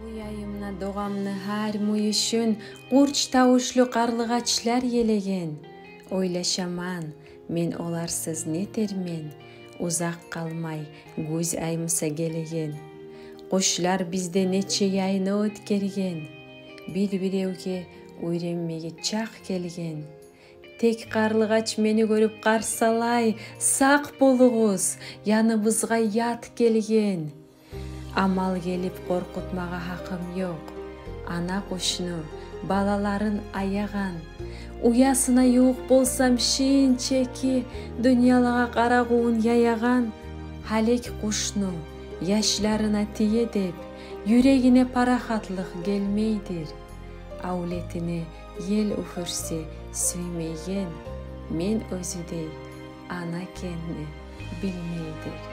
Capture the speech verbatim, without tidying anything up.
Уьягъымда догъамны гьар мюйюшюн къурч тавушлу къарлыгъачлар елеген. Ойлашаман, мен оларсыз не этермен, узакъ къалмай гюз ай буса гелеген. Къушлар бизде нече яйны оьтгерген, бир-биревге уьйренмеге чакъ гелген. Тек къарлыгъач мени гёрюп къарсалай, сакъ болугъуз, яныбызгъа ят гелген. Амал гелип къоркъутмагъа гьакъым ёкъ. Ана къушну балаларын аягъан, уясына ювукъ болсам, шинчеки дюньялагъа къарагъувун яягъан. Гьалек къушну яшларына тие деп, юрегине парахатлыкъ гелмейдир. Авлетине ел уьфюрсе сюймейген, мен оьзюдей ана экенни билмейдир.